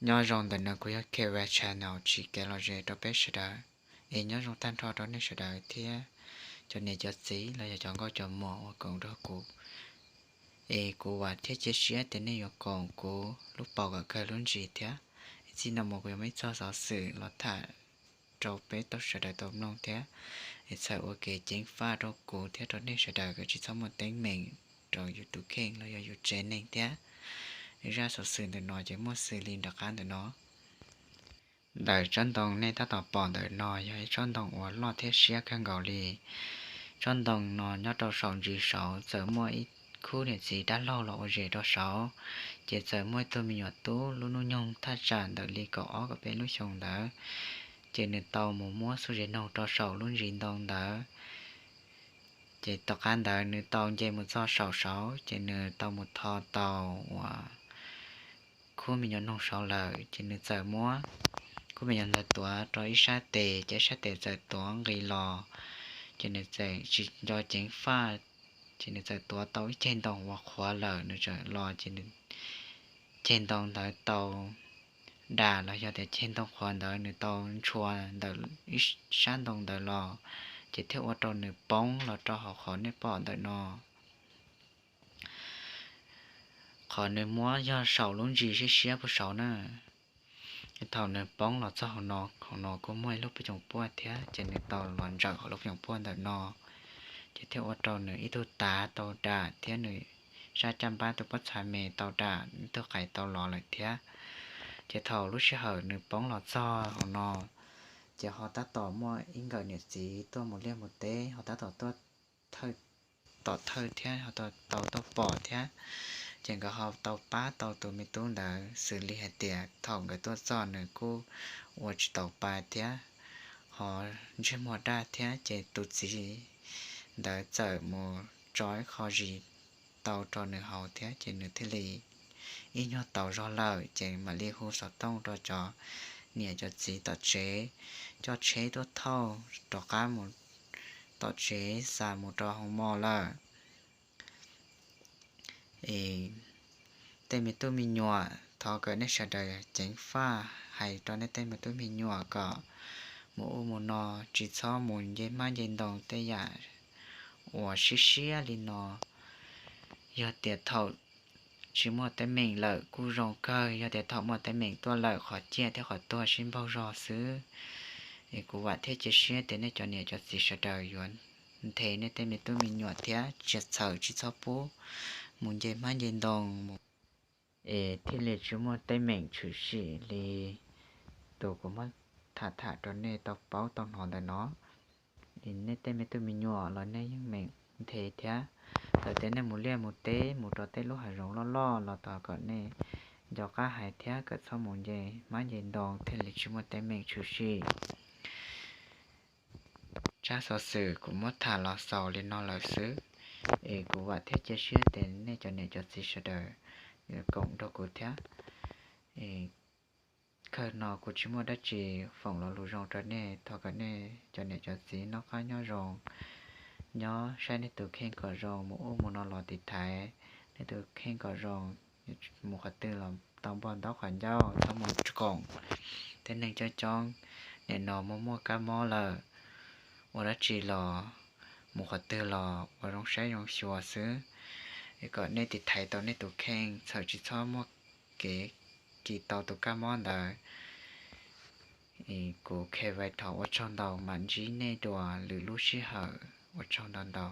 Nyob zoo ntawm no kuv yog K Y Channel tsis kev lom zem rau peb sawv daws. Es nyob zoo tag nrho rau nej sawv daws thiab cov niam cov txiv los yog cov nkauj cov muam uas koom nrog kuv. Es kuv vam thiab cia siab tias nej yuav koom kuv lub paus kom kawg lub ntsis thiab. Es txij no mus kuv yuav muaj ib txoj xov xwm los tham rau peb tau sawv daws tau mloog thiab. Es txhawm ua kev ceev faj rau kuv thiab rau nej sawv daws kom tsis txhob muaj teeb meem rau yus tus kheej los yog yus tsev neeg thiab. Zaj xov xwm ntawm no ces muaj xws li nram qab ntawm no. Ntawm tsob ntoo nej tab tom pom ntawm no yog ib tsob ntoo uas loj thiab siab kawg nkaus li. Tsob ntoo no nyob rau saum ntsis saud txawm muaj ib khub niam txiv dab laug los ua zes rau saud, ces txawm muaj ib tug me nyuam tub lub hnub nyoog thaj tsam ntawm li kaum ob kaum peb lub xyoo ntawd, ces nws tau mus muab xuj zes noog rau saum lub ntsis ntoo ntawd. Ces tom qab ntawd nws tau nce mus txog saum saud ces nws tau mus tho tau uas khub me nyuam noog saud lawm, ces nws txawm muab khub me nyuam ntawd tuav rau ib sab tes, ces ib sab tes txawm tuav nqis los, ces nws txawm tsis nco ceev faj, ces nws txawm tuav tau ib ceg ntoo uas qhuav lawm nws txawm los, ces nws ceg ntoo ntawd tau dam los yog tias ceg ntoo qhuav ntawd nws tau ntshua ntawm ib sab ntoo ntawd los, ces thiaj ua rau nws poob los rau hauv qhov nej pom ntawm no. Qhov nws muab yog saum lub ntsis siab siab puag saud na. Thaum nws poob los txog hauv no, hauv no kuj muaj ib lub peb coom puaj thiab, ces nws tau los ntsawm hauv lub peb coom puaj ntawm no, ces thiaj ua rau nws ib tug tav tau dam thiab nws sab caj npab tus pob txha me tau dam, ib tug qais tau los lawm thiab. Ces thaum lub sij hawm nws poob los txog hauv no, ces ho tab tom muaj ib nkawm niam txiv tuaj mus liaj mus teb ho tab tom tuaj thawj tom thawj thiab ho tau tuaj pom thiab. Ces nkawd ho tau pab tau tus me tub ntawd xws li hais tias thaum nkawd tuaj txog nws kuj ua tsis tau pa thiab, ho ntsej muag daj thiab, ces tus txiv ntawd txawm mus tso ib qho zis tau rau nws haus thiab, ces nws thiaj li ib nyuag tau zog lawm, ces mam li hu xov tooj rau cov niam cov txiv tom tsev coj tsheb tuaj thauj rov qab mus tom tsev xa mus rau hoo mos lawm. Es tej me tub me nyuam, thov kom nej sawv daws ceev faj hais rau nej tej me tub me nyuam kom mus ub mus no tsis txhob mus nce hmab nce ntoo tej yam uas siab siab li no. Yog tias thaum tsis muaj teeb meem lawm kuj zoo kawg, yog tias thaum muaj teeb meem tuaj lawm qhov ciaj thiab qhov tuag sib npaug zog xwb. Es kuv vam thiab cia siab tias nej cov niam cov txiv sawv daws yuav nthe nej tej me tub me nyuam thiab tsis txhawm tsis txhob pub mus nce hmab nce ntoo mus, es thiaj li tsis muaj teeb meem tshwm sim li tus kuv muab tham tham rau nej tau paub tau hnov ntawm no. Nej tej me tub me nyuam los nej yeej meem nthe thiab. Txawm tias nej mus liaj mus teb mus rau tej lub hav zoov loj loj los thov kom nej nco qab hais thiab kom txhob mus nce hmab nce ntoo thiaj li tsis muaj teeb meem tshwm sim. Tsab xov xwm kuv muab tham los xaus li no lawm xwb, es kuv vam thiab cia siab tias nej cov niam cov txiv sawv daws koom nrog kuv thiab. Kawg no kuv tsis muaj dab tsi foom lo lus zoo rau nej, thov kom nej cov niam cov txiv noj qab nyob zoo, nyob saib nej tus kheej kom zoo, mus ub mus no los tiv thaiv nej tus kheej kom zoo, mus qhov twg los tau npog ntaub qhov ncauj, txhob mus tsis koom tej neeg coob coob. Nim no muaj muaj kab mob lawm, ua dab tsi los mus qhov twg los ua zoo saib zoo xyuas xwb, es kom nej tiv thaiv tau nej tus kheej, txhawm tsis txhob muaj kev kis tau tus kab mob ntawd. Kuv K Y thov ua tsaug ntau, mam ntsib nej dua lwm lub sij hawm, ua tsaug ntau ntau.